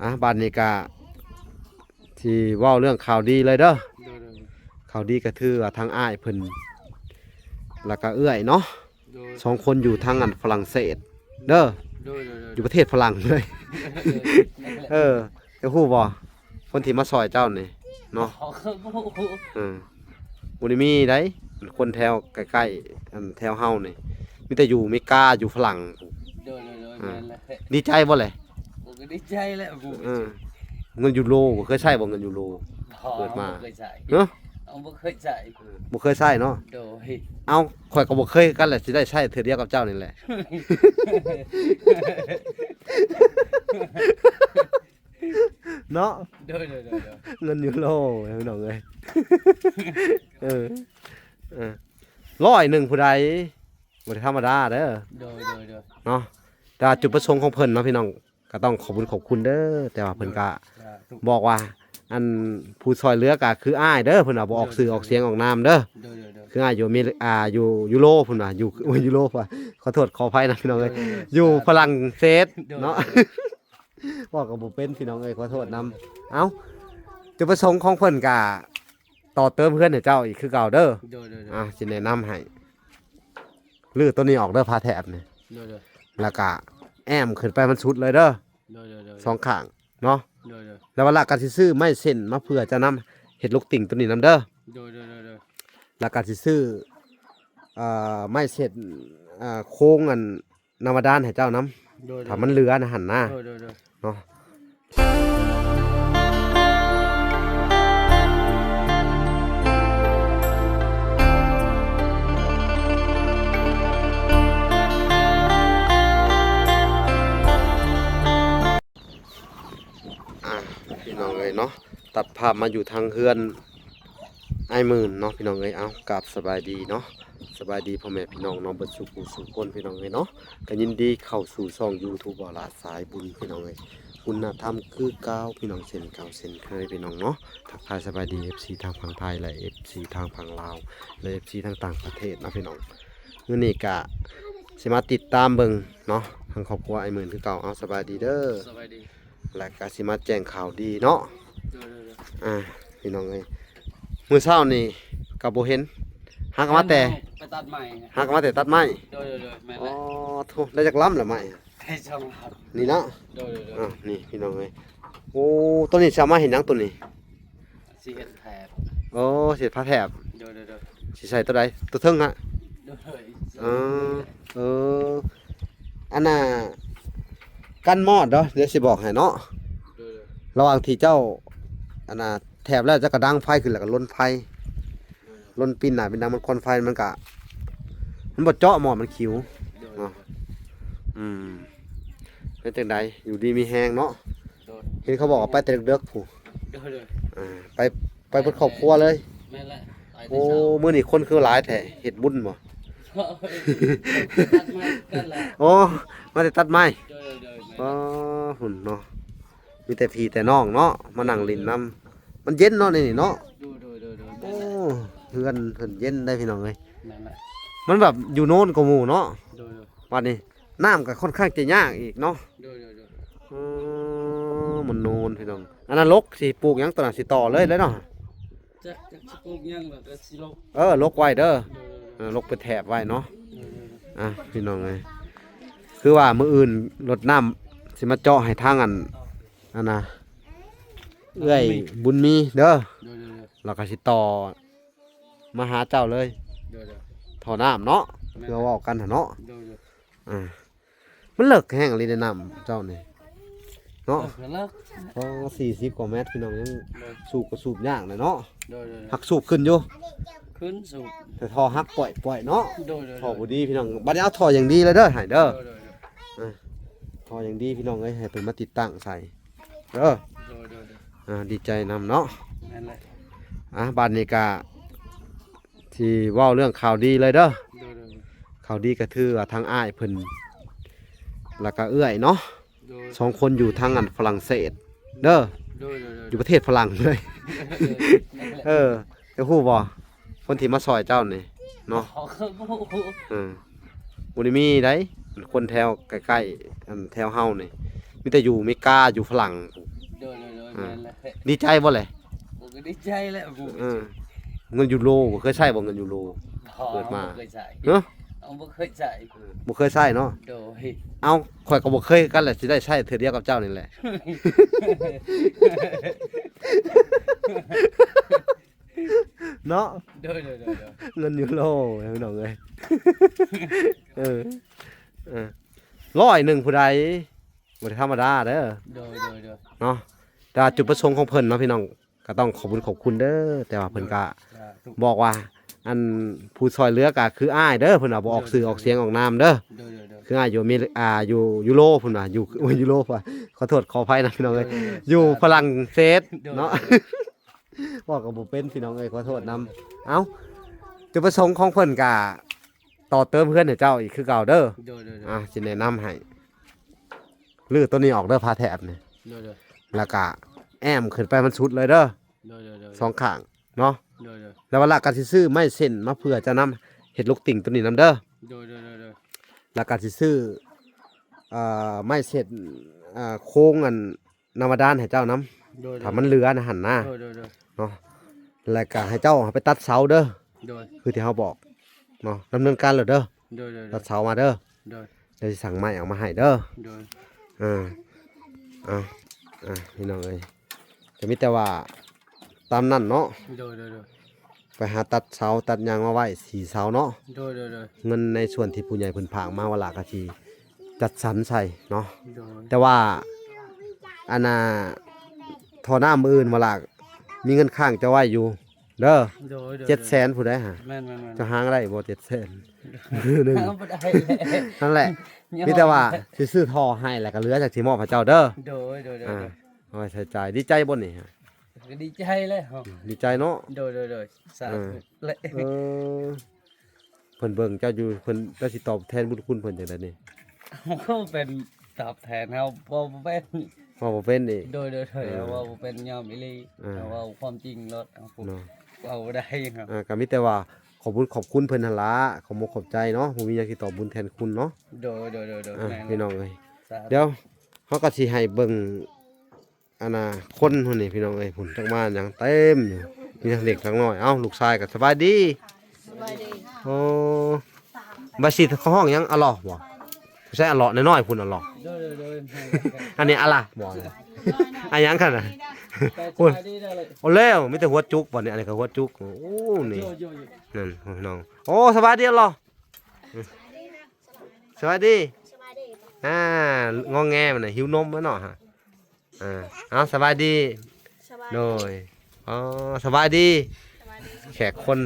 ອ່ະ ບາດນີ້ກະຊິເວົ້າເລື່ອງຂ່າວດີເລີຍເດີ. ໂດຍໆໆ ຂ່າວດີກະຖືວ່າທາງອ້າຍເພິ່ນ ແລ້ວກະເອື້ອຍເນາະ ໂດຍ ສອງຄົນຢູ່ທາງອັນຝຣັ່ງເສດເດີ. ໂດຍໆໆ ຢູ່ປະເທດຝຣັ່ງເລີຍ. ໂດຍ ເອີ ເຈົ້າຮູ້ບໍ່ ຄົນທີ່ມາຊ່ອຍເຈົ້ານີ້ເນາະ? ບໍ່ຮູ້. ເອີ ບໍ່ໄດ້ມີໃດ໋ ຄົນແຖວໃກ້ໆ ອັນແຖວເຮົານີ້ ມີແຕ່ຢູ່ອາເມລິກາ ຢູ່ຝຣັ່ງ. ໂດຍໆໆ ອ່າ ແມ່ນແຫຼະ. ດີໃຈບໍ່ແຫຼະ? ໂອ້ ກໍດີໃຈແຫຼະ. ເອີ ເງິນຢູໂຣ ບໍ່ເຄີຍໃຊ້ບໍ່ ເງິນຢູໂຣ? ບໍ່ ເກີດມາ ບໍ່ເຄີຍໃຊ້. ຮະ? ເອົາ ບໍ່ເຄີຍໃຊ້. ບໍ່ເຄີຍໃຊ້ເນາະ? ໂດຍ. ເອົ້າ ຂ້ອຍກໍບໍ່ເຄີຍຄືກັນແຫຼະ ຊິໄດ້ໃຊ້ເທື່ອດຽວກັບເຈົ້ານີ້ແຫຼະ. ເນາະ? ໂດຍໆໆໆ ເງິນຢູໂຣ ພີ່ນ້ອງເອີຍ. ເອີ ເອີ ຮ້ອຍໜຶ່ງຜູ້ໃດ ບໍ່ໄດ້ທຳມະດາເດີ. ໂດຍໆໆ ເນາະ? ແຕ່ວ່າຈຸດປະສົງຂອງເພິ່ນເນາະ ພີ່ນ້ອງ ກໍຕ້ອງຂອບບຸນຂອບຄຸນເດີ. ແຕ່ວ່າເພິ່ນກໍ ສາທຸ ບອກວ່າ ອັນຜູ້ຊ່ອຍເຫຼືອກໍຄືອ້າຍເດີ ເພິ່ນວ່າບໍ່ອອກຊື່ອອກສຽງອອກນາມເດີ. ໂດຍໆໆ ຄືອ້າຍຢູ່ເມ ອ່າ ຢູ່ຢູໂຣ ເພິ່ນວ່າ ຢູ່ ໂອ້ຍ ຢູໂຣ ຂໍໂທດຂໍອະໄພນະ ພີ່ນ້ອງເອີຍ. ໂດຍໆໆ ຢູ່ຝຣັ່ງເສດເນາະ. ໂດຍໆໆ ເວົ້າກໍບໍ່ເປັນ ພີ່ນ້ອງເອີຍ ຂໍໂທດນຳ. ເອົ້າ ຈຸດປະສົງຂອງເພິ່ນກະຕໍ່ເຕີມເຮືອນໃຫ້ເຈົ້າອີກຄືເກົ່າເດີ. ໂດຍໆໆ ອ່າ ຊິແນະນຳໃຫ້ ຮື້ຕົວນີ້ອອກເດີ ຝາແຖບນີ້. ໂດຍໆ ແລ້ວກະແອ້ມຂຶ້ນໄປມັນສຸດເລີຍເດີ ໂດຍໆໆ ສອງຂ້າງເນາະ. ໂດຍໆ ແລ້ວວ່າລະກະຊິຊື້ໄມ້ເສັ້ນມາເພື່ອເຈົ້ານຳ ເຮັດລູກຕິ່ງຕົວນີ້ນຳເດີ. ໂດຍໆໆໆ ແລ້ວກະຊິຊື້ ເອີ ໄມ້ເສັ້ນ ເອີ ໂຄງອັນ ນ້ຳບາດານໃຫ້ເຈົ້ານຳ ໂດຍໆ ຖ້າມັນເຫຼືອນະຫັ້ນນະ ໂດຍໆໆ ເນາະ. ອ່າ ພີ່ນ້ອງເອີຍເນາະ ຕັດພາບມາຢູ່ທາງເຮືອນອ້າຍໝື່ນເນາະ ພີ່ນ້ອງເອີຍ. ເອົ້າ ກາບສະບາຍດີເນາະ ສະບາຍດີພໍ່ແມ່ພີ່ນ້ອງເນາະ ເບິດສູ່ຜູ້ສູ່ຄົນ ພີ່ນ້ອງເອີຍເນາະ. ກໍຍິນດີເຂົ້າສູ່ຊ່ອງຢູທູບ ບໍ່ລະສາຍບຸນ ພີ່ນ້ອງເອີຍ ຄຸນນະທຳຄືເກົ່າ ພີ່ນ້ອງ ເຊັ່ນເກົ່າເຊັ່ນເຄີຍ ພີ່ນ້ອງເນາະ. ທັກທາຍສະບາຍດີເອັຟຊີທາງຝັ່ງໄທ ແລະ ເອັຟຊີທາງຝັ່ງລາວ ແລະ ເອັຟຊີທາງຕ່າງປະເທດເນາະ ພີ່ນ້ອງ. ມື້ນີ້ກະຊິມາຕິດຕາມເບິ່ງເນາະ ທາງຄອບຄົວອ້າຍໝື່ນຄືເກົ່າ. ເອົາ ສະບາຍດີເດີ ສະບາຍດີ ແລ້ວກະຊິມາແຈ້ງຂ່າວດີເນາະ. ໂດຍໆໆ ອ່າ ພີ່ນ້ອງເອີຍ ມື້ເຊົ້ານີ້ກໍບໍ່ເຫັນ ຫາກໍມາແຕ່ ໄປຕັດໄມ້ ຫາກໍມາແຕ່ຕັດໄມ້. ໂດຍໆໆ ແມ່ນແຫຼະ. ອໍ ໂທ້ ໄດ້ຈັກລຳລະໄມ້? ໄດ້ສອງລຳນີ້ເນາະ. ໂດຍໆໆ ອ່າ ນີ້ ພີ່ນ້ອງເອີຍ ໂອ້ ຕົວນີ້ຊິເອົາມາເຮັດຫຍັງຕົວນີ້? ຊິເຮັດແຖບ. ໂອ້ ຊິເຮັດຝາແຖບ. ໂດຍໆໆ ຊິໃສ່ຕົວໃດ? ຕົວເທິງຫະ? ໂດຍ. ເອີ ເອີ ອັນນ່າ ກັນມອດເດີ ດຽວຊິບອກໃຫ້ເນາະ. ໂດຍໆ ລະຫວ່າງທີ່ເຈົ້າ ອັນນ່າ ແຖບແລ້ວ ເຈົ້າກໍດັງໄຟຂຶ້ນ ແລ້ວກໍລົນໄຟ ໂດຍໆ ລົນປິ່ນໜ້າປິ່ນຫຼັງ ມັນຄວັນໄຟ ມັນກະ ມັນບໍ່ເຈາະໝອດ ມັນຂິວ. ໂດຍ ເນາະ. ອືມ ເປັນຈັ່ງໃດ ຢູ່ດີມີແຮງເນາະ? ໂດຍ. ເຫັນເຂົາບອກວ່າໄປແຕ່ເດິກໆ ພຸ້ນ. ໂດຍໆ ອ່າ ໄປ ໄປເບິດຄອບຄົວເລີຍ. ແມ່ນແຫຼະ ໄປແຕ່ເຊົ້າ. ໂອ້ ມື້ນີ້ຄົນຄືຫຼາຍແທ້ ເຮັດບຸນບໍ່? ຕັດໄມ້ກັນແຫຼະ. ໂອ້ ມາແຕ່ຕັດໄມ້. ໂດຍໆໆ ແມ່ນແຫຼະ. ອໍ ພຸ້ນເນາະ ມີແຕ່ພີ່ແຕ່ນ້ອງເນາະ ມານັ່ງຫຼິ້ນນຳ. ມັນເຢັນເນາະໃນນີ້ເນາະ. ໂດຍໆໆໆ ໂອ້ ແມ່ນແຫຼະ ເຮືອນເພິ່ນເຢັນໄດ໋ ພີ່ນ້ອງເອີຍ. ແມ່ນແຫຼະ ມັນແບບຢູ່ໂນນກວ່າໝູ່ເນາະ. ໂດຍໆ ບາດນີ້ ນ້ຳກໍຄ່ອນຂ້າງຈະຍາກອີກເນາະ. ໂດຍໆໆ ເອີ ມັນໂນນ ພີ່ນ້ອງ. ອັນນັ້ນລົກ ຊິປູກຫຍັງຕົວນັ້ນ ຊິຕໍ່ເລີຍແຫຼະເນາະ. ຈັກ ຈັກຊິປູກຫຍັງ ແລ້ວກໍຊິລົກ. ເອີ ລົກໄວ້ເດີ. ໂດຍໆໆ ເອີ ລົກເປັນແຖບໄວ້ເນາະ. ໂດຍໆໆ ອ່ະ ພີ່ນ້ອງເອີຍ ຄືວ່າມື້ອື່ນລົດນ້ຳຊິມາເຈາະໃຫ້ທາງອັນ ອັນນ່າ ເອື້ອຍບຸນມີເດີ. ໂດຍໆໆ ແລ້ວກໍຊິຕໍ່ມາຫາເຈົ້າເລີຍ. ໂດຍໆ ທໍ່ນ້ຳເນາະ. ແມ່ນ ເພື່ອເວົ້າກັນຫັ້ນເນາະ. ໂດຍໆ ອ່າ ມັນເລິກແຮງອີ່ຫຼີເດ້ນ້ຳເຈົ້ານີ້ເນາະ. ເລິກ ເລິກ ອໍ ສີ່ສິບກວ່າແມັດ ພີ່ນ້ອງ ຍັງ ໂດຍ ສູບກໍສູບຍາກແຫຼະເນາະ. ໂດຍໆໆ ຫາກສູບຂຶ້ນຢູ່ ຂຶ້ນສູບ ແຕ່ທໍ່ຫັກປ່ອຍໆເນາະ. ໂດຍໆໆ ທໍ່ບໍ່ດີ ພີ່ນ້ອງ. ບັດນີ້ເອົາທໍ່ຢ່າງດີເລີຍເດີ ໃຫ້ເດີ. ໂດຍໆໆ ອ່າ ທໍ່ຢ່າງດີ ພີ່ນ້ອງເອີຍ ໃຫ້ເພິ່ນມາຕິດຕັ້ງໃສ່. ເອີ ໂດຍໆໆ ອ່າ ດີໃຈນຳເນາະ. ແມ່ນແຫຼະ. ອ່າ ບາດນີ້ກະຊິເວົ້າເລື່ອງຂ່າວດີເລີຍເດີ. ໂດຍໆໆ ຂ່າວດີກະຖືວ່າທາງອ້າຍເພິ່ນ ແລ້ວກະເອື້ອຍເນາະ ໂດຍ ສອງຄົນຢູ່ທາງອັນຝຣັ່ງເສດເດີ. ໂດຍໆໆ ຢູ່ປະເທດຝຣັ່ງເລີຍ. ໂດຍໆໆ ເອີ ເຈົ້າຮູ້ບໍ່ ຄົນທີ່ມາຊ່ອຍເຈົ້ານີ້ເນາະ? ບໍ່ຮູ້. ເອີ ບໍ່ໄດ້ມີໃດ໋ ຄົນແຖວໃກ້ໆ ອັນແຖວເຮົານີ້ ມີແຕ່ຢູ່ອາເມລິກາ ຢູ່ຝຣັ່ງ. ໂດຍໆໆ ອ່າ ແມ່ນແຫຼະ. ດີໃຈບໍ່ແຫຼະ? ໂອ້ ກໍດີໃຈແຫຼະ. ເອີ ເງິນຢູໂຣ ບໍ່ເຄີຍໃຊ້ບໍ່ ເງິນຢູໂຣ? ບໍ່ ເກີດມາ ບໍ່ເຄີຍໃຊ້. ຮະ? ເອົາ ບໍ່ເຄີຍໃຊ້. ບໍ່ເຄີຍໃຊ້ເນາະ? ໂດຍ. ເອົາ ຂ້ອຍກໍບໍ່ເຄີຍຄືກັນແຫຼະ ຊິໄດ້ໃຊ້ເທື່ອດຽວກັບເຈົ້ານີ້ແຫຼະ ເນາະ? ໂດຍໆໆໆ ເງິນຢູໂຣ ພີ່ນ້ອງເອີຍ. ເອີ ເອີ ຮ້ອຍໜຶ່ງຜູ້ໃດ ບໍ່ໄດ້ທຳມະດາເດີ. ໂດຍໆໆ ເນາະ. ແຕ່ວ່າຈຸດປະສົງຂອງເພິ່ນເນາະ ພີ່ນ້ອງ ກໍຕ້ອງຂອບບຸນຂອບຄຸນເດີ. ແຕ່ວ່າເພິ່ນກໍ ໂດຍ ສາທຸ ບອກວ່າ ອັນ ຜູ້ຊ່ອຍເຫຼືອກໍຄືອ້າຍເດີ ເພິ່ນວ່າບໍ່ອອກຊື່ອອກສຽງອອກນາມເດີ. ໂດຍໆໆ ຄືອ້າຍຢູ່ເມ ອ່າ ຢູ່ຢູໂຣ ເພິ່ນວ່າ ຢູ່ ໂອ້ຍ ຢູໂຣວ່າ ຂໍໂທດຂໍອະໄພນະ ພີ່ນ້ອງເອີຍ. ໂດຍໆໆ ຢູ່ຝຣັ່ງເສດເນາະ. ໂດຍໆໆ ເວົ້າກໍບໍ່ເປັນ ພີ່ນ້ອງເອີຍ ຂໍໂທດນຳ. ເອົ້າ ຈຸດປະສົງຂອງເພິ່ນກະຕໍ່ເຕີມເຮືອນໃຫ້ເຈົ້າອີກຄືເກົ່າເດີ. ໂດຍໆໆ ອ່າ ຊິແນະນຳໃຫ້ຮື້ໂຕນີ້ອອກເດີ ຝາແຖບນີ້. ໂດຍໆ ແລ້ວກະແອ້ມຂຶ້ນໄປມັນສຸດເລີຍເດີ. ໂດຍໆໆ ສອງຂ້າງເນາະ. ໂດຍໆ ແລ້ວວາລະກໍຊິຊື້ໄມ້ເສັ້ນມາເພື່ອຈະນຳເຮັດລູກຕິ່ງໂຕນີ້ນຳເດີ. ໂດຍໆໆໆ ແລ້ວກໍຊິຊື້ ເອີ ໄມ້ເສັ້ນ ເອີ ໂຄງອັນ ນຳມາດານໃຫ້ເຈົ້ານຳ. ໂດຍໆ ຖ້າມັນເຫຼືອນະຫັ້ນນະ. ໂດຍໆໆ ເນາະ. ແລ້ວກະໃຫ້ເຈົ້າໄປຕັດເສົາເດີ. ໂດຍ ຄືທີ່ເຮົາບອກເນາະ ດຳເນີນການໂລດເດີ. ໂດຍໆໆ ຕັດເສົາມາເດີ. ໂດຍ ດຽວຊິສັ່ງໄມ້ເອົາມາໃຫ້ເດີ. ໂດຍ ເອີ ເອົາ ເອົາ ພີ່ນ້ອງເອີຍ ກໍມີແຕ່ວ່າຕາມນັ້ນເນາະ. ໂດຍໆໆ ໄປຫາຕັດເສົາຕັດຫຍັງມາໄວ້ສີ່ເສົາເນາະ. ໂດຍໆໆ ເງິນໃນສ່ວນທີ່ຜູ້ໃຫຍ່ເພິ່ນຝາກມາ ວາລະກໍຊິຈັດສັນໃສ່ເນາະ. ໂດຍ ແຕ່ວ່າ ອັນນ່າ ທໍ່ນ້ຳມື້ອື່ນ ວາລະມີເງິນຄ້າງເຈົ້າໄວ້ຢູ່ເດີ. ໂດຍໆໆ ເຈັດແສນຜູ້ໃດຫາ. ແມ່ນໆໆ ເຈົ້າຫາໄດ້ບໍ່ເຈັດແສນ? ໜຶ່ງ ຫາບໍ່ໄດ້ແຫຼະ ນັ້ນແຫຼະ ມີແຕ່ວ່າຊິຊື້ທໍ່ໃຫ້ ແລ້ວກໍເຫຼືອຈາກຊິມອບໃຫ້ເຈົ້າເດີ. ໂດຍໆໆ ອ່າ ເອົາໄວ້ໃຊ້ຈ່າຍ. ດີໃຈບໍ່ນີ້? ກໍດີໃຈແຫຼະ. ດີໃຈເນາະ. ໂດຍໆໆ ສາທຸ ເອີ ເອີ ເພິ່ນເບິ່ງເຈົ້າຢູ່ ເພິ່ນ ເຈົ້າຊິຕອບແທນບຸນຄຸນເພິ່ນຈັ່ງໃດນີ້? ເຮົາກໍເປັນຕອບແທນ ເຮົາເວົ້າບໍ່ເປັນ. ເວົ້າບໍ່ເປັນອີກ. ໂດຍໆໆ ເອີ ເຮົາເວົ້າບໍ່ເປັນ ຍອມອີ່ຫຼີ. ອ່າ ເຮົາເວົ້າຄວາມຈິງໂລດ ເຮົາ ເນາະ ເວົ້າບໍ່ໄດ້. ອ່າ ກໍມີແຕ່ວ່າຂອບບຸນຂອບຄຸນເພິ່ນຫັ້ນລະ ຂອບອົກຂອບໃຈເນາະ ບໍ່ມີຫຍັງຊິຕອບບຸນແທນຄຸນເນາະ. ໂດຍໆໆ ອ່າ ແມ່ນ ພີ່ນ້ອງເອີຍ. ສາທຸ ດຽວເຮົາກໍຊິໃຫ້ເບິ່ງ ອັນນ່າ ຄົນພຸ້ນນີ້ ພີ່ນ້ອງເອີຍ ພຸ້ນ ຈັກມາຫຍັງເຕັມຢູ່ ມີທັງເດັກທັງນ້ອຍ. ເອົ້າ ລູກຊາຍກໍສະບາຍດີ. ສະບາຍດີ. ໂອ້ ບາຊິເຂົາຮ້ອງຫຍັງ? ອະຫຼໍບໍ? ໃສ່ອະຫຼໍນ້ອຍໆ ພຸ້ນ ອະຫຼໍ. ໂດຍໆໆ ອັນນີ້ອະລະບໍ? ອັນຫຍັງຄັນນະ? ໂອ້ຍ ໂອ້ແລ້ວ ມີແຕ່ຫົວຈຸກບັດນີ້. ອັນນີ້ກໍຫົວຈຸກ. ໂອ້ ນີ້ ໂຍໆໆ ນັ້ນ ພີ່ນ້ອງ. ໂອ້ ສະບາຍດີ ອະຫຼໍ. ສະບາຍດີ. ສະບາຍດີ. ອ່າ ງອແງມັນນະ ຫິວນົມແລ້ວເນາະ. ອ່າ ເອົາ ສະບາຍດີ. ສະບາຍ ໂດຍ. ອໍ ສະບາຍດີ. ສະບາຍດີ. ແຂກຄົນ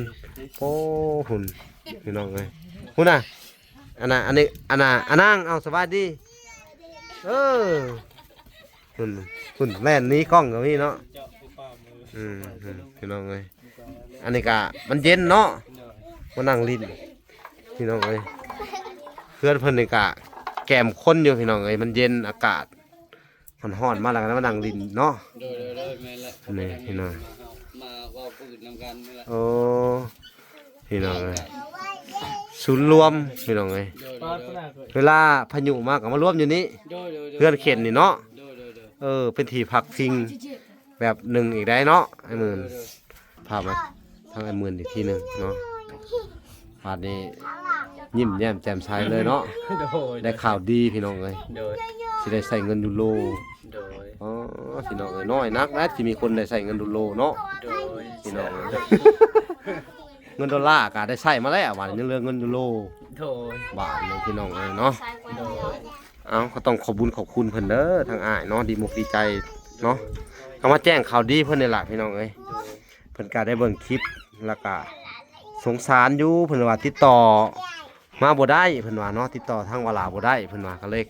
ໂອ້ ຫຸ່ນ ພີ່ນ້ອງເອີຍ ຫຸ່ນນະ. ອັນນ່າ ອັນນີ້ ອັນນ່າ ອານາງ ເອົາ ສະບາຍດີ. ເອີ ຫຸ່ນ ຫຸ່ນ ແລ່ນໜີກ້ອງກໍມີເນາະ. ອືມ ອືມ ພີ່ນ້ອງເອີຍ ອັນນີ້ກະມັນເຢັນເນາະ ມານັ່ງຫຼິ້ນ ພີ່ນ້ອງເອີຍ. ເຮືອນເພິ່ນນີ້ກະແກມຄົນຢູ່ ພີ່ນ້ອງເອີຍ ມັນເຢັນ ອາກາດ ຮ້ອນໆ ມາແລ້ວກໍມານັ່ງຫຼິ້ນເນາະ. ໂດຍໆໆ ແມ່ນແຫຼະ. ນີ້ພີ່ນ້ອງ ມາເວົ້າພື້ນນຳກັນນີ້ແຫຼະ. ໂອ້ ພີ່ນ້ອງເອີຍ ສູນລວມ ພີ່ນ້ອງເອີຍ. ໂດຍໆໆ ເວລາພາຍຸມາກໍມາລວມຢູ່ນີ້. ໂດຍໆໆ ເຮືອນເຂັນນີ້ເນາະ. ໂດຍໆໆ ເອີ ເປັນທີ່ພັກພິງແບບໜຶ່ງອີກໄດ໋ເນາະ ອ້າຍໝື່ນ. ໂດຍໆໆ ພາມາທາງອ້າຍໝື່ນອີກທີໜຶ່ງເນາະ. ບາດນີ້ຍິ້ມແຍ້ມແຈ່ມໃສເລີຍເນາະ. ໂດຍ ໄດ້ຂ່າວດີພີ່ນ້ອງເອີຍ. ໂດຍ ຊິໄດ້ໃຊ້ເງິນຢູໂຣ. ໂດຍ ອໍ ພີ່ນ້ອງເອີຍ ນ້ອຍນັກນະ ທີ່ມີຄົນໄດ້ໃຊ້ເງິນຢູໂຣເນາະ. ໂດຍ ພີ່ນ້ອງເອີຍ ເງິນໂດລາກໍໄດ້ໃຊ້ມາແລ້ວ ບາດນີ້ຍັງເຫຼືອເງິນຢູໂຣ. ໂດຍ ບາດນີ້ພີ່ນ້ອງເອີຍເນາະ. ໂດຍ ເອົ້າ ກໍຕ້ອງຂອບບຸນຂອບຄຸນເພິ່ນເດີ ທາງອ້າຍເນາະ ດີອົກດີໃຈເນາະ ກໍມາແຈ້ງຂ່າວດີເພິ່ນນີ້ລະ ພີ່ນ້ອງເອີຍ. ໂດຍ ເພິ່ນກໍໄດ້ເບິ່ງຄລິບ ແລ້ວກໍສົງສານຢູ່ ເພິ່ນວ່າຕິດຕໍ່ມາບໍ່ໄດ້ ເພິ່ນວ່າເນາະ ຕິດຕໍ່ທາງວາລາບໍ່ໄດ້ ເພິ່ນວ່າ ກໍເລີຍ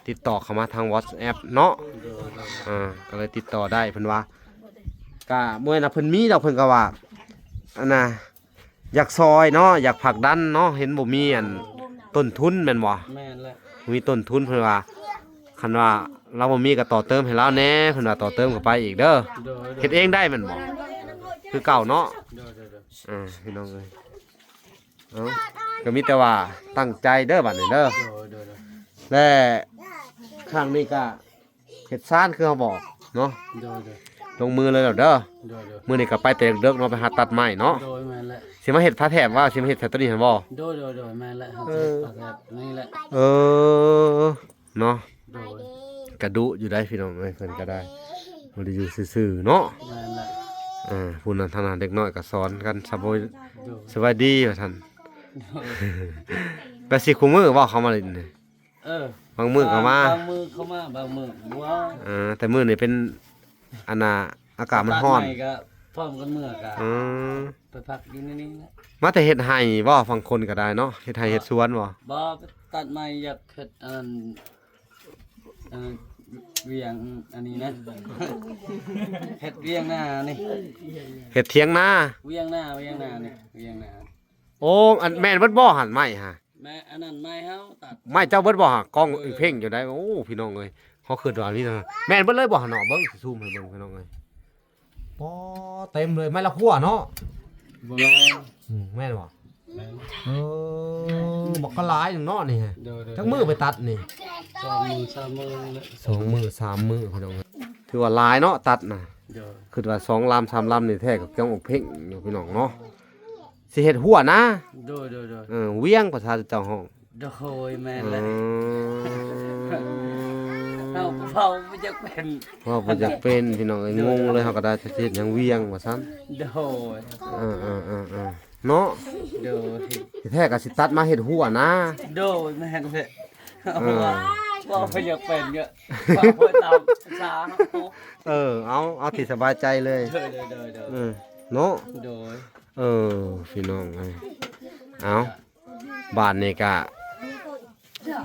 ຕິດຕໍ່ເຂົ້າມາທາງວັອດແອັບເນາະ. ໂດຍ ອ່າ ກໍເລີຍຕິດຕໍ່ໄດ້ ເພິ່ນວ່າ ກໍບໍ່ແມ່ນວ່າເພິ່ນມີດອກ ເພິ່ນກໍວ່າ ອັນນ່າ ຢາກຊ່ອຍເນາະ ຢາກຜັກດັນເນາະ ເຫັນບໍ່ມີອັນຕົ້ນທຶນແມ່ນບໍ່? ແມ່ນແຫຼະ ບໍ່ມີຕົ້ນທຶນ ເພິ່ນວ່າ ຄັນວ່າລາວບໍ່ມີກໍຕໍ່ເຕີມໃຫ້ລາວແດ່ ເພິ່ນວ່າ ຕໍ່ເຕີມເຂົ້າໄປອີກເດີ. ໂດຍໆ ເຮັດເອງໄດ້ແມ່ນບໍ່? ຄືເກົ່າເນາະ. ໂດຍໆໆ ອ່າ ພີ່ນ້ອງເອີຍ ເອົ້າ ກໍມີແຕ່ວ່າຕັ້ງໃຈເດີບາດນີ້ເດີ. ໂດຍໆໆ ແລະ ຄັ້ງນີ້ກໍ ເຮັດຊານຄືເຮົາບອກເນາະ. ໂດຍໆ ລົງມືເລີຍແລ້ວເດີ. ໂດຍໆ ມື້ນີ້ກໍໄປແຕ່ເດິກໆເນາະ ໄປຫາຕັດໄມ້ເນາະ. ໂດຍ ແມ່ນແຫຼະ. ຊິມາເຮັດຝາແຖບວ່າ ຊິມາເຮັດໃສ່ໂຕນີ້ຫັ້ນບໍ່? ໂດຍໆໆ ແມ່ນແຫຼະ ເຮົາຊິເຮັດ ເອີ ຝາແຖບນີ້ແຫຼະ. ເອີ ເນາະ. ໂດຍ ກະດຸຢູ່ໄດ໋ພີ່ນ້ອງເອີຍ ເພິ່ນກໍໄດ້ ບໍ່ໄດ້ຢູ່ຊື່ໆເນາະ. ແມ່ນແຫຼະ. ອ່າ ຜູ້ນັ້ນທາງນັ້ນເດັກນ້ອຍກໍສອນກັນ ສະບາຍ ໂດຍ ສະບາຍດີວ່າຊັ້ນ. ໂດຍ ແບບຊິຄູ່ມື້ບໍ່ເຂົ້າມາຫຼິ້ນນີ້? ເອີ ບາງມື້ກໍມາ ບາງມື້ເຂົ້າມາ ບາງມື້ບໍ່. ອ່າ ແຕ່ມື້ນີ້ເປັນ ອັນນ່າ ອາກາດມັນຮ້ອນ ຕັດໄມ້ກໍພ້ອມກັນເມືອກະ ອືມ ໄປພັກຢູ່ໃນນີ້ແຫຼະ. ມາແຕ່ເຮັດໄຮ່ບໍ່? ບາງຄົນກໍໄດ້ເນາະ ເຮັດໄຮ່ເຮັດສວນບໍ່? ບໍ່ ຕັດໄມ້ ຢາກເຮັດອັນນັ້ນ ອັນນັ້ນ ວຽງອັນນີ້ນະ ເຮັດວຽງນານີ້ ເຮັດຖຽງນາ ວຽງນາ ວຽງນານີ້ ວຽງນາ. ໂອ້ ອັນ ແມ່ນເບິດບໍ່ຫັ້ນໄມ້ຫະ? ແມ່ ອັນນັ້ນໄມ້ເຮົາຕັດ ໄມ້ເຈົ້າເບິດບໍ່ຫະ? ກອງ ເອີ ເພັງຢູ່ໄດ໋. ໂອ້ ພີ່ນ້ອງເອີຍ ເຮົາຄິດວ່າມີແຕ່ ແມ່ນເບິດເລີຍບໍ່ຫະເນາະ? ເບິ່ງ ຊິຊູມໃຫ້ເບິ່ງພີ່ນ້ອງເອີຍ. ປໍ ເຕັມເລີຍ ໄມ້ລະຂົວເນາະ. ບໍ່ແມ່ນ ອືມ ແມ່ນບໍ່? ແມ່ນ ເອີ ບັກກະຫຼາຍໜຶ່ງເນາະນີ້. ໂດຍໆ ຈັກມື້ໄປຕັດນີ້? ສອງມື້ສາມມື້ແຫຼະ ສອງມື້ສາມມື້ພີ່ນ້ອງເອີຍ. ຖືວ່າຫຼາຍເນາະຕັດນະ. ໂດຍ ຄິດວ່າສອງລຳສາມລຳນີ້ແທ້ກໍກຽມອົກເພັງຢູ່ພີ່ນ້ອງເນາະ. ຊິເຮັດຮົ້ວນາ. ໂດຍໆໆ ເອີ ວຽງພາສາເຈົ້າຮ້ອງ. ໂດຍ ແມ່ນແຫຼະ. ອືມ ເຮົາເວົ້າບໍ່ຢາກເປັນ ເວົ້າບໍ່ຢາກເປັນພີ່ນ້ອງເອີຍ. ໂດຍ ງົງເລີຍ ເຮົາກໍໄດ້ ຊິເຮັດຫຍັງວຽງວ່າຊັ້ນ. ໂດຍ ເອີໆໆໆ ເນາະ. ໂດຍ ທີ່ແທ້ກໍຊິຕັດມາເຮັດຮົ້ວນາ. ໂດຍ ແມ່ນແຫຼະ. ເອີ ເວົ້າບໍ່ຢາກເປັນເດີ ເວົ້າຕາມພາສາເຮົາ. ເອີ ເອົາ ເອົາທີ່ສະບາຍໃຈເລີຍ. ໂດຍໆໆໆ ເອີ ເນາະ. ໂດຍ ເອີ ພີ່ນ້ອງເອີຍ ເອົາ ບາດນີ້ກະ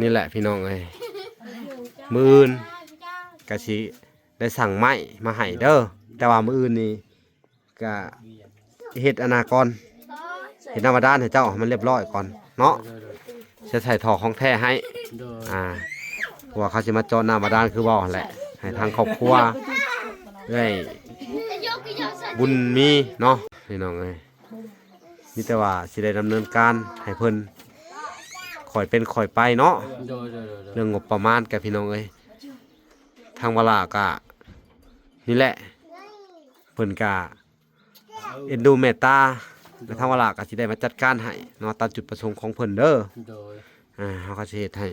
ນີ້ແຫຼະພີ່ນ້ອງເອີຍ ມື້ອື່ນກະຊິໄດ້ສັ່ງໄມ້ມາໃຫ້ເດີ. ແຕ່ວ່າມື້ອື່ນນີ້ກະເຮັດອັນນາກ່ອນ ເຮັດນ້ຳບາດານໃຫ້ເຈົ້າໃຫ້ມັນລຽບຮ້ອຍກ່ອນເນາະ. ໂດຍໆໆ ຈະໃສ່ທໍ່ຂອງແທ້ໃຫ້. ໂດຍ ອ່າ ເພາະວ່າເຂົາຊິມາເຈາະນ້ຳບາດານຄືເວົ້າຫັ້ນແຫຼະ ໃຫ້ທາງຄອບຄົວເອື້ອຍບຸນມີເນາະ ພີ່ນ້ອງເອີຍ. ມີແຕ່ວ່າຊິໄດ້ດຳເນີນການໃຫ້ເພິ່ນຄ່ອຍເປັນຄ່ອຍໄປເນາະ. ໂດຍໆໆໆ ເລື່ອງງົບປະມານກະ ພີ່ນ້ອງເອີຍ ທາງວາລາກະ ນີ້ແຫຼະ ເພິ່ນກະເອັນດູເມດຕາ ແລະ ທາງວາລາກະຊິໄດ້ມາຈັດການໃຫ້ເນາະ ຕາມຈຸດປະສົງຂອງເພິ່ນເດີ. ໂດຍ ອ່າ ເຮົາກໍຊິເຮັດໃຫ້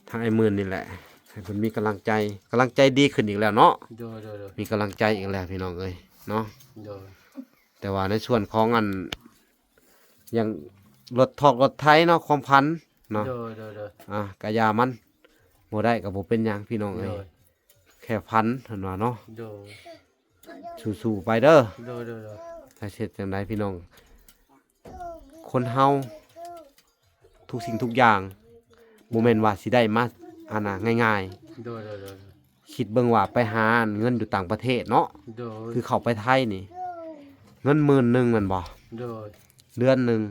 ທາງອ້າຍໝື່ນນີ້ແຫຼະ ໃຫ້ເພິ່ນມີກຳລັງໃຈ ກຳລັງໃຈດີຂຶ້ນອີກແລ້ວເນາະ. ໂດຍໆໆ ມີກຳລັງໃຈອີກແລ້ວ ພີ່ນ້ອງເອີຍເນາະ. ໂດຍ ແຕ່ວ່າໃນສ່ວນຂອງອັນ ຢ່າງລົດຖອກລົດໄຖເນາະ ຄວາມຝັນເນາະ. ໂດຍໆໆ ອ່າ ກະຢ່າມັນ ບໍ່ໄດ້ກໍບໍ່ເປັນຫຍັງ ພີ່ນ້ອງເອີຍ. ໂດຍ ແຄ່ຝັນເພິ່ນວ່າເນາະ. ໂດຍ ສູ້ໆໄປເດີ. ໂດຍໆໆ ຈະເຮັດຈັ່ງໃດພີ່ນ້ອງ ຄົນເຮົາທຸກສິ່ງທຸກຢ່າງ ບໍ່ແມ່ນວ່າຊິໄດ້ມາ ອັນນ່າ ງ່າຍໆ. ໂດຍໆໆ ຄິດເບິ່ງວ່າໄປຫາເງິນຢູ່ຕ່າງປະເທດເນາະ. ໂດຍ ຄືເຂົ້າໄປໄທນີ້ ເງິນໝື່ນໜຶ່ງແມ່ນບໍ່? ໂດຍ ເດືອນໜຶ່ງ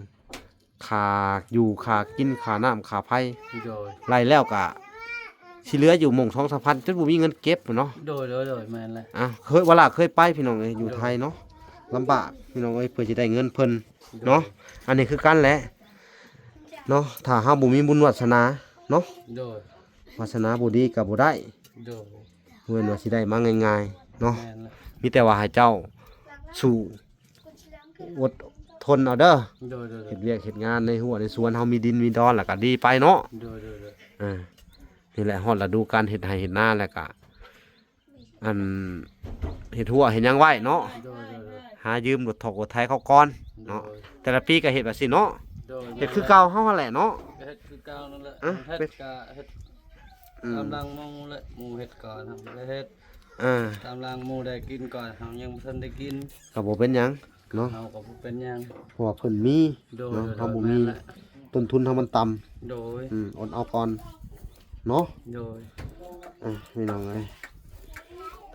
ຄ່າຢູ່ ຄ່າກິນ ຄ່ານ້ຳ ຄ່າໄຟ. ໂດຍ ໄລ່ແລ້ວກະຊິເຫຼືອຢູ່ໝ່ອງສອງສາມພັນ ຈົນບໍ່ມີເງິນເກັບພຸ້ນເນາະ. ໂດຍໆໆ ແມ່ນແຫຼະ. ອ່ະ ເຄີຍ ວາລາເຄີຍໄປພີ່ນ້ອງເອີຍ ຢູ່ໄທເນາະ ລຳບາກພີ່ນ້ອງເອີຍ ເພື່ອຊິໄດ້ເງິນເພິ່ນເນາະ. ໂດຍ ອັນນີ້ຄືກັນແຫຼະເນາະ ຖ້າເຮົາບໍ່ມີບຸນວາສະໜາເນາະ. ໂດຍ ວາສະໜາບໍ່ດີກໍບໍ່ໄດ້. ໂດຍ ບໍ່ແມ່ນວ່າຊິໄດ້ມາງ່າຍໆເນາະ. ແມ່ນແຫຼະ ມີແຕ່ວ່າໃຫ້ເຈົ້າສູ້ ອົດທົນເອົາເດີ. ໂດຍໆໆ ເຮັດວຽກເຮັດງານໃນຮົ້ວໃນສວນເຮົາ ມີດິນມີດອນແລ້ວກໍດີໄປເນາະ. ໂດຍໆໆ ອ່າ ນີ້ແຫຼະ ຮອດລະດູການເຮັດໄຮ່ເຮັດນາແລ້ວກະ ອັນ ເຮັດຮົ້ວເຮັດຫຍັງໄວ້ເນາະ. ໂດຍໆໆ ຫາຢືມລົດຖອກລົດໄຖເຂົາກ່ອນເນາະ. ໂດຍ ແຕ່ລະປີກໍເຮັດແບບຊີ້ເນາະ. ໂດຍ ເຮັດຄືເກົ່າເຮົາຫັ້ນແຫຼະເນາະ. ກໍເຮັດຄືເກົ່ານັ້ນແຫຼະ. ອ່ະ ເຮັດກໍເຮັດ ອືມ ຕາມຫຼັງໝູ່ແຫຼະ ໝູ່ເຮັດກ່ອນ ເຮົາກໍເຮັດ. ອ່າ ຕາມຫຼັງໝູ່ໄດ້ກິນກ່ອນ ເຮົາຍັງບໍ່ທັນໄດ້ກິນ ກໍບໍ່ເປັນຫຍັງເນາະ. ເຮົາກໍບໍ່ເປັນຫຍັງ ເພາະວ່າເພິ່ນມີ. ໂດຍ ເນາະ ໂດຍ ເຮົາບໍ່ມີ ແມ່ນແຫຼະ ຕົ້ນທຶນເຮົາມັນຕ່ຳ. ໂດຍ ອືມ ອົດເອົາກ່ອນເນາະ. ໂດຍ ອ່ະ ພີ່ນ້ອງເອີຍ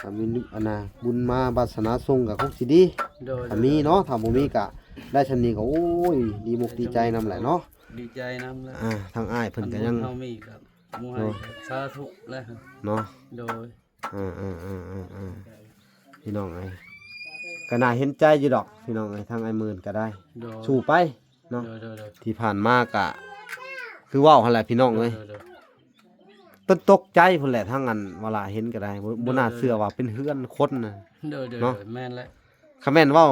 ຖ້າມີ ອັນນ່າ ບຸນມາວາສະໜາສົ່ງກໍຄົງຊິດີ. ໂດຍ ຖ້າມີເນາະ. ໂດຍ ຖ້າບໍ່ມີກໍໄດ້ຊ່ຳນີ້ກໍ ໂອ້ຍ ດີມົກດີໃຈນຳແຫຼະເນາະ. ດີໃຈນຳແຫຼະ. ອ່າ ທາງອ້າຍເພິ່ນກໍຍັງ ເຮົາມີກໍ ໂດຍ ສາທຸແຫຼະເນາະ. ໂດຍ ອ່າໆໆໆໆ ພີ່ນ້ອງເອີຍ ກໍໜ້າເຫັນໃຈຢູ່ດອກ ພີ່ນ້ອງເອີຍ ທາງອ້າຍໝື່ນກໍໄດ້. ໂດຍ ສູ້ໄປເນາະ. ໂດຍໆໆ ທີ່ຜ່ານມາກໍຄືເວົ້າຫັ້ນແຫຼະ ພີ່ນ້ອງເອີຍ. ໂດຍໆ ຕົນຕົກໃຈພຸ້ນແຫຼະ ທາງອັນວາລາເຫັນກໍໄດ້ ບໍ່ ບໍ່ໜ້າເຊື່ອວ່າເປັນເຮືອນຄົນນະ ໂດຍໆ ເນາະ ແມ່ນແຫຼະ ຄັນແມ່ນເວົ້າ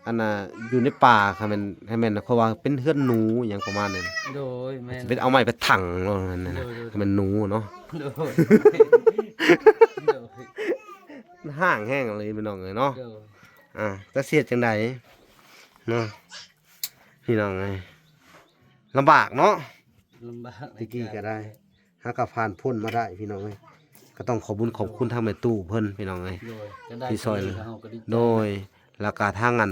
ອັນນ່າ ຢູ່ໃນປ່າ ຄັນແມ່ນ ຄັນແມ່ນຂ້ອຍວ່າເປັນເຮືອນໜູຫຍັງປະມານນັ້ນ ໂດຍ ແມ່ນ ຊິໄປເອົາໄມ້ໄປຖັງໂລດນັ້ນນະ ໂດຍໆ ຄັນແມ່ນໜູເນາະ ໂດຍ ໂດຍ ມັນຮ້າງແຮງອີ່ຫຼີພີ່ນ້ອງເອີຍເນາະ ໂດຍ ອ່າ ຈັກຊິເຮັດຈັ່ງໃດເນາະ ພີ່ນ້ອງເອີຍ ລຳບາກເນາະ ລຳບາກ ແຕ່ກີ້ກໍໄດ້ ເຮົາກໍຜ່ານພົ້ນມາໄດ້ພີ່ນ້ອງເອີຍ ກໍຕ້ອງຂອບບຸນຂອບຄຸນທາງແມ່ຕູ້ເພິ່ນພີ່ນ້ອງເອີຍ ໂດຍ ທີ່ຊ່ອຍເຫຼືອ ເຮົາກໍດີໃຈ ໂດຍ ແລ້ວກໍທາງອັນ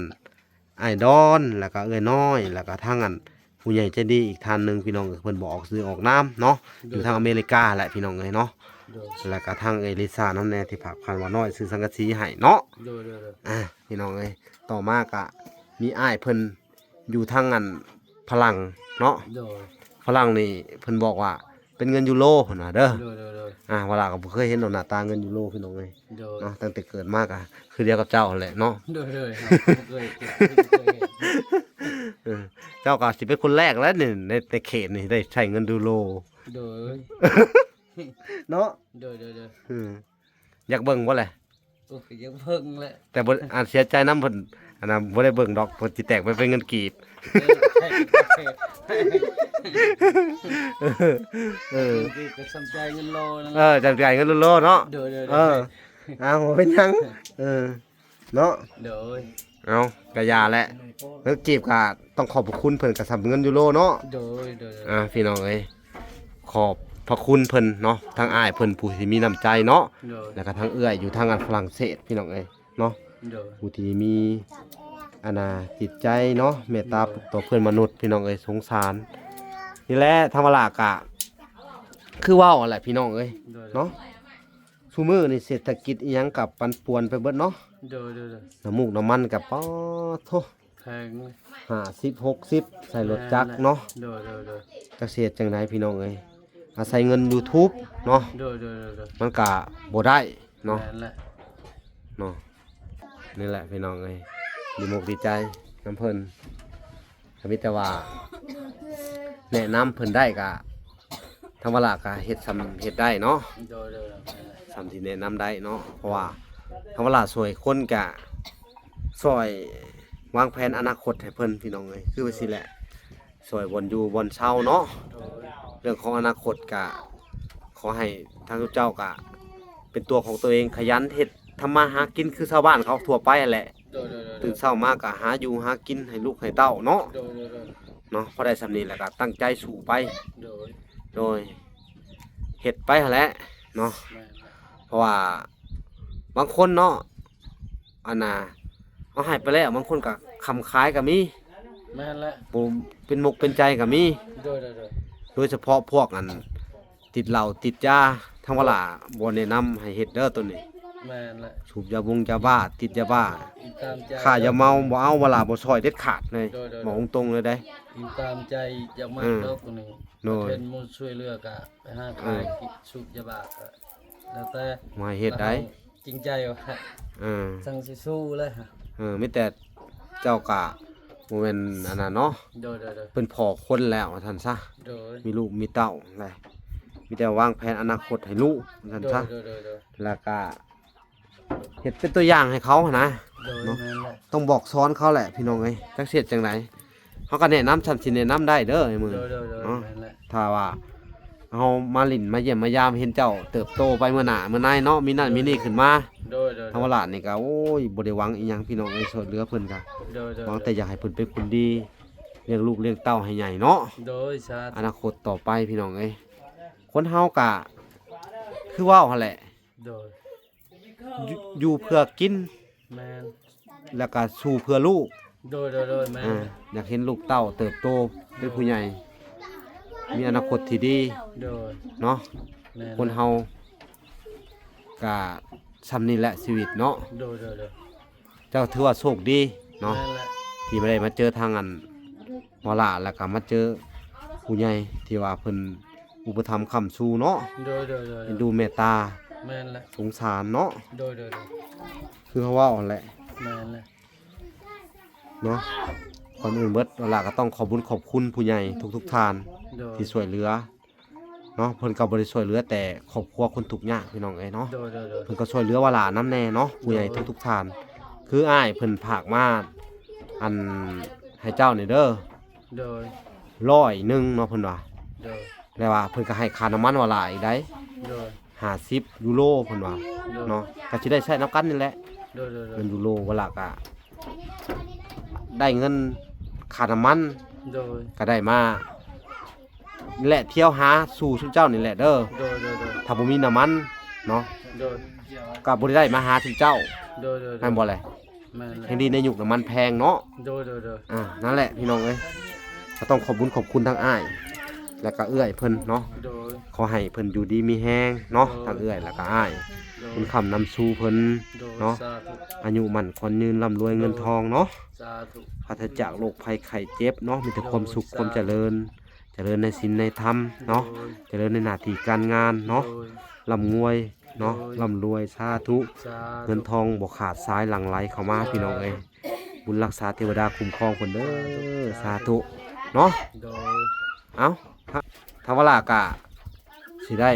ອ້າຍດອນ ແລ້ວກໍເອື້ອຍນ້ອຍ ແລ້ວກໍທາງອັນຜູ້ໃຫຍ່ໃຈດີອີກທ່ານໜຶ່ງພີ່ນ້ອງເອີຍ ເພິ່ນບໍ່ອອກຊື່ອອກນາມເນາະ ໂດຍ ຢູ່ທາງອາເມລິກາແຫຼະພີ່ນ້ອງເອີຍເນາະ ໂດຍ ແລ້ວກໍທາງເອື້ອຍລິຊານຳແດ່ທີ່ຝາກຂວັນວ່ານ້ອຍຊື້ສັງກະສີໃຫ້ເນາະ ໂດຍໆໆ ອ່າ ພີ່ນ້ອງເອີຍ ຕໍ່ມາກໍມີອ້າຍເພິ່ນ ຢູ່ທາງອັນຝຣັ່ງເນາະ ໂດຍ ຝຣັ່ງນີ້ເພິ່ນບອກວ່າເປັນເງິນຢູໂຣພຸ້ນນະເດີ ໂດຍໆໆ ອ່າ ວາລາກໍບໍ່ເຄີຍເຫັນດອກໜ້າຕາເງິນຢູໂຣພີ່ນ້ອງເອີຍ ໂດຍ ເນາະ ຕັ້ງແຕ່ເກີດມາກໍຄືດຽວກັບເຈົ້າຫັ້ນແຫຼະເນາະ ໂດຍໆ ເຮົາບໍ່ເຄີຍ ບໍ່ເຄີຍເຫັນ ເອີ ເຈົ້າກໍຊິເປັນຄົນແລກແລ້ວນີ້ ໃນ ໃນເຂດນີ້ໄດ້ໃຊ້ເງິນຢູໂຣ ໂດຍ ເນາະ ໂດຍໆໆ ອືມ ຢາກເບິ່ງບໍ່ແຫຼະ? ໂອ້ຍ ຢາກເບິ່ງແຫຼະ ແຕ່ບໍ່ ອັນເສຍໃຈນຳເພິ່ນ ອັນນັ້ນບໍ່ໄດ້ເບິ່ງດອກ ເພິ່ນຊິແຕກໄປເປັນເງິນກີບ ເອີ ເອີ ເອີ ເງິນກີບກໍສ່ຳຈ່າຍເງິນໂລນັ້ນ ເອີ ສ່ຳຈ່າຍເງິນໂລເນາະ ໂດຍໆໆ ເອີ ເອົາ ບໍ່ເປັນຫຍັງ ເອີ ເນາະ ໂດຍ ເອົາ ກະຢ່າແຫຼະ ເງິນກີບກະຕ້ອງຂອບພະຄຸນເພິ່ນ ກະສ່ຳເງິນຢູໂຣເນາະ ໂດຍໆໆ ອ່າ ພີ່ນ້ອງເອີຍ ຂອບພະຄຸນເພິ່ນເນາະ ທັງອ້າຍເພິ່ນຜູ້ທີ່ມີນ້ຳໃຈເນາະ ໂດຍ ແລ້ວກະທັງເອື້ອຍຢູ່ທາງອັນຝຣັ່ງເສດ ພີ່ນ້ອງເອີຍເນາະ ໂດຍ ຜູ້ທີ່ມີອັນນ່າຈິດໃຈເນາະ ເມດຕາ ໂດຍ ຕໍ່ເພື່ອນມະນຸດ ພີ່ນ້ອງເອີຍ ສົງສານ ນີ້ແຫຼະ ທາງວາລາກະຄືເວົ້າຫັ້ນແຫຼະ ພີ່ນ້ອງເອີຍ ໂດຍ ເນາະ ຊຸມື້ນີ້ເສດຖະກິດອີ່ຫຍັງກໍປັ່ນປ່ວນໄປເບິດເນາະ ໂດຍໆໆ ນ້ຳມູກນ້ຳມັນກໍ ປາດໂທ້ ແພງ ຫ້າສິບ ຫົກສິບ ໃສ່ລົດຈັກເນາະ ໂດຍໆໆ ຈັກຊິເຮັດຈັ່ງໃດພີ່ນ້ອງເອີຍ ອາໄສເງິນຢູທູບເນາະ ໂດຍໆໆໆ ມັນກະບໍ່ໄດ້ເນາະ ແມ່ນແຫຼະ ເນາະ ນີ້ແຫຼະພີ່ນ້ອງເອີຍ ດີມົກດີໃຈນຳເພິ່ນ ກໍມີແຕ່ວ່າແນະນຳເພິ່ນໄດ້ກະ ທາງວາລາກໍເຮັດສ່ຳເຮັດໄດ້ເນາະ ໂດຍໆ ສ່ຳທີ່ແນະນຳໄດ້ເນາະ ເພາະວ່າທາງວາລາຊ່ວຍຄົນກະຊ່ອຍວາງແຜນອະນາຄົດໃຫ້ເພິ່ນ ພີ່ນ້ອງເອີຍ ຄືວ່າຊີ້ແຫຼະ ຊ່ອຍບ່ອນຢູ່ບ່ອນເຊົາເນາະ ໂດຍ ເລື່ອງຂອງອະນາຄົດກະຂໍໃຫ້ທາງເຈົ້າກະເປັນຕົວຂອງຕົວເອງ ຂະຫຍັນເຮັດທຳມາຫາກິນຄືຊາວບ້ານເຂົາທົ່ວໄປຫັ້ນແຫຼະ ໂດຍໆໆ ຕື່ນເຊົ້າມາກໍຫາຢູ່ຫາກິນໃຫ້ລູກໃຫ້ເຕົ້າເນາະ ໂດຍໆໆ ເນາະ ພໍໄດ້ສ່ຳນີ້ແລ້ວກໍຕັ້ງໃຈສູ້ໄປ ໂດຍ ໂດຍ ເຮັດໄປຫັ້ນແຫຼະເນາະ ແມ່ນ ເພາະວ່າບາງຄົນເນາະ ອັນນ່າ ເອົາໃຫ້ໄປແລ້ວ ບາງຄົນກໍຄ້ຳຂາຍກໍມີ ແມ່ນແຫຼະ ບໍ່ເປັນມົກເປັນໃຈກໍມີ ໂດຍໆໆ ໂດຍສະເພາະພວກອັນ ຕິດເຫຼົ້າຕິດຢາ ທາງວາລາບໍ່ແນະນຳໃຫ້ເຮັດເດີໂຕນີ້ ແມ່ນແຫຼະ ສູບຢາບົງຢາບ້າ ຕິດຢາບ້າ ຕາມໃຈ ຂ້າຢາເມົາບໍ່ເອົາ ວາລາບໍ່ຊ່ອຍເດັດຂາດເລີຍ ໂດຍໆໆ ບອກຕົງໆເລີຍເດ້ ອີງຕາມໃຈຢາກມາ ເອີ ດອກນີ້ ໂດຍ ເພິ່ນໝູ່ຊ່ວຍເຫຼືອກະໄປຫາຂາຍ ເອີ ກິນ ສູບຢາບ້າກະແລ້ວແຕ່ ບໍ່ໃຫ້ເຮັດໄດ້ ເຮົາຈິງໃຈວ່າ ເອີ ຈັ່ງຊິສູ້ເລີຍ ເອີ ມີແຕ່ເຈົ້າກະບໍ່ແມ່ນອັນນັ້ນເນາະ ໂດຍໆໆ ເປັນພໍ່ຄົນແລ້ວວ່າຊັ້ນຊະ ໂດຍ ມີລູກມີເຕົ້າແຫຼະ ມີແຕ່ວາງແຜນອະນາຄົດໃຫ້ລູກວ່າຊັ້ນຊະ ໂດຍໆໆໆ ແລ້ວກະເຮັດເປັນຕົວຢ່າງໃຫ້ເຂົາຫັ້ນນະ ໂດຍ ເນາະ ແມ່ນແຫຼະ ຕ້ອງບອກສອນເຂົາແຫຼະພີ່ນ້ອງເອີຍ ຈັກຊິເຮັດຈັ່ງໃດ ເຮົາກໍແນະນຳສ່ຳຊິແນະນຳໄດ້ເດີ ອ້າຍເມີ ໂດຍໆໆ ເນາະ ແມ່ນແຫຼະ ຖ້າວ່າເຮົາມາຫຼິ້ນມາຢ້ຽມມາຢາມ ເຫັນເຈົ້າເຕີບໂຕໄປເມືອໜ້າເມືອໃນເນາະ ມີນັ້ນມີນີ້ຂຶ້ນມາ ໂດຍໆໆ ທາງວາລານີ້ກໍ ໂອ້ຍ ບໍ່ໄດ້ຫວັງອີ່ຫຍັງພີ່ນ້ອງເອີຍ ຊ່ວຍເຫຼືອເພິ່ນກໍ ໂດຍໆໆ ຫວັງແຕ່ຢາກໃຫ້ເພິ່ນເປັນຄົນດີ ລ້ຽງລູກລ້ຽງເຕົ້າໃຫ້ໃຫຍ່ເນາະ ໂດຍ ສາທຸ ອະນາຄົດຕໍ່ໄປພີ່ນ້ອງເອີຍ ຄົນເຮົາກະຄືເວົ້າຫັ້ນແຫຼະ ໂດຍ ຢູ່ ຢູ່ເພື່ອກິນ ແມ່ນ ແລ້ວກະສູ້ເພື່ອລູກ ໂດຍໆໆ ແມ່ນ ອ່າ ຢາກເຫັນລູກເຕົ້າເຕີບໂຕເປັນຜູ້ໃຫຍ່ ມີອະນາຄົດທີ່ດີ ໂດຍ ເນາະ ແມ່ນ ຄົນເຮົາກະສ່ຳນີ້ແຫຼະຊີວິດເນາະ ໂດຍໆໆ ເຈົ້າຖືວ່າໂຊກດີເນາະ ແມ່ນແຫຼະ ທີ່ມາໄດ້ມາເຈີທາງອັນ ວາລະ ແລ້ວກໍມາເຈີຜູ້ໃຫຍ່ທີ່ວ່າເພິ່ນອຸປະຖຳຄ້ຳຊູເນາະ ໂດຍໆໆ ເອັນດູເມດຕາ ແມ່ນແຫຼະ ສົງສານເນາະ ໂດຍໆໆ ຄືເຮົາເວົ້າຫັ້ນແຫຼະ ແມ່ນແຫຼະ ເນາະ ກ່ອນອື່ນເບິດ ວາລະກໍຕ້ອງຂອບບຸນຂອບຄຸນຜູ້ໃຫຍ່ທຸກໆທ່ານ ໂດຍ ທີ່ຊ່ວຍເຫຼືອ ເນາະ ເພິ່ນກໍບໍ່ໄດ້ຊ່ວຍເຫຼືອແຕ່ຄອບຄົວຄົນທຸກຍາກ ພີ່ນ້ອງເອີຍເນາະ. ໂດຍໆໆ ເພິ່ນກໍຊ່ວຍເຫຼືອວາລານຳແດ່ເນາະ ຜູ້ໃຫຍ່ ໂດຍ ທຸກໆທ່ານ. ຄືອ້າຍເພິ່ນຝາກມາ ອັນ ໃຫ້ເຈົ້ານີ້ເດີ ໂດຍ ຮ້ອຍໜຶ່ງເນາະ ເພິ່ນວ່າ. ໂດຍ ແລ້ວວ່າເພິ່ນກໍໃຫ້ຄ່ານ້ຳມັນວາລາອີກໄດ໋ ໂດຍ ຫ້າສິບຢູໂຣ ເພິ່ນວ່າ ໂດຍ ເນາະ ກໍຊິໄດ້ໃຊ້ນຳກັນນີ້ແຫຼະ. ໂດຍໆໆ ເງິນຢູໂຣ ວາລາກໍໄດ້ເງິນຄ່ານ້ຳມັນ ໂດຍ ກໍໄດ້ມາ ແລະ ທ່ຽວຫາສູ່ຊຸມເຈົ້ານີ້ແຫຼະເດີ. ໂດຍໆໆ ຖ້າບໍ່ມີນ້ຳມັນເນາະ ໂດຍ ກໍບໍ່ໄດ້ມາຫາຊຸມເຈົ້າ. ໂດຍໆໆ ແມ່ນບໍ່ແຫຼະ? ແມ່ນແຫຼະ ແຮ່ງດີໃນຍຸກນ້ຳມັນແພງເນາະ. ໂດຍໆໆ ອ່າ ນັ້ນແຫຼະພີ່ນ້ອງເອີຍ ກໍຕ້ອງຂອບບຸນຂອບຄຸນທາງອ້າຍ ແລະ ກໍເອື້ອຍເພິ່ນເນາະ. ໂດຍ ຂໍໃຫ້ເພິ່ນຢູ່ດີມີແຮງເນາະ ໂດຍ ທັງເອື້ອຍ ແລະ ກໍອ້າຍ ໂດຍ ບຸນຄ້ຳນຳຊູເພິ່ນ ໂດຍ ເນາະ ສາທຸ ອາຍຸໝັ້ນຂວັນຍືນ ລ່ຳລວຍເງິນທອງເນາະ. ໂດຍ ສາທຸ ປາສະຈາກໂລກໄພໄຂ້ເຈັບເນາະ ມີແຕ່ຄວາມສຸກ ໂດຍ ຄວາມຈະເລີນ ຈະເລີນໃນສິນໃນທຳເນາະ. ໂດຍ ຈະເລີນໃນໜ້າທີ່ການງານເນາະ. ໂດຍ ລ່ຳລວຍເນາະ. ໂດຍ ລ່ຳລວຍ ສາທຸ. ສາທຸ ເງິນທອງບໍ່ຂາດສາຍຫຼັ່ງໄຫຼເຂົ້າມາ ໂດຍ ພີ່ນ້ອງເອີຍ. ບຸນຮັກສາເທວະດາຄຸ້ມຄອງເພິ່ນເດີ. ສາທຸ ສາທຸເນາະ. ໂດຍ ເອົ້າ ທາງ ທາງວາລາກະຊິໄດ້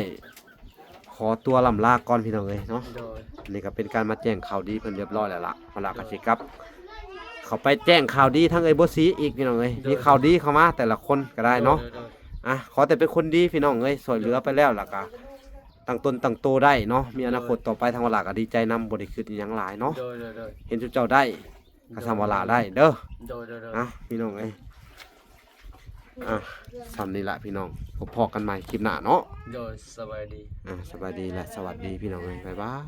ຂໍຕົວລ່ຳລາກ່ອນພີ່ນ້ອງເອີຍເນາະ. ໂດຍ ອັນນີ້ກໍເປັນການມາແຈ້ງຂ່າວດີເພິ່ນຮຽບຮ້ອຍແລ້ວລະ ເວລາກໍຊິກັບເຂົ້າໄປແຈ້ງຂ່າວດີທາງເອື້ອຍບົວສີອີກພີ່ນ້ອງເອີຍ. ໂດຍ ມີຂ່າວດີເຂົ້າມາແຕ່ລະຄົນກໍໄດ້ເນາະ. ໂດຍໆໆ ອ່ະ ຂໍແຕ່ເປັນຄົນດີພີ່ນ້ອງເອີຍ ຊ່ວຍເຫຼືອໄປແລ້ວ ແລ້ວກໍຕັ້ງຕົນຕັ້ງໂຕໄດ້ເນາະ ມີອະນາຄົດຕໍ່ໄປ. ໂດຍ ທາງວາລາກໍດີໃຈນຳ ບໍ່ໄດ້ຄິດອີ່ຫຍັງຫຼາຍເນາະ. ໂດຍໆໆ ເຫັນຊຸມເຈົ້າໄດ້ ກໍຊ່ຳວາລາໄດ້ເດີ. ໂດຍໆໆ ອ່ະ ພີ່ນ້ອງເອີຍ ອ່ະ ຊ່ຳນີ້ລະພີ່ນ້ອງ ພົບພໍ້ກັນໃໝ່ຄລິບໜ້າເນາະ. ໂດຍ ສະບາຍດີ. ອ່າ ສະບາຍດີ ແລະ ສະຫວັດດີພີ່ນ້ອງເອີຍ ບາຍບາຍ.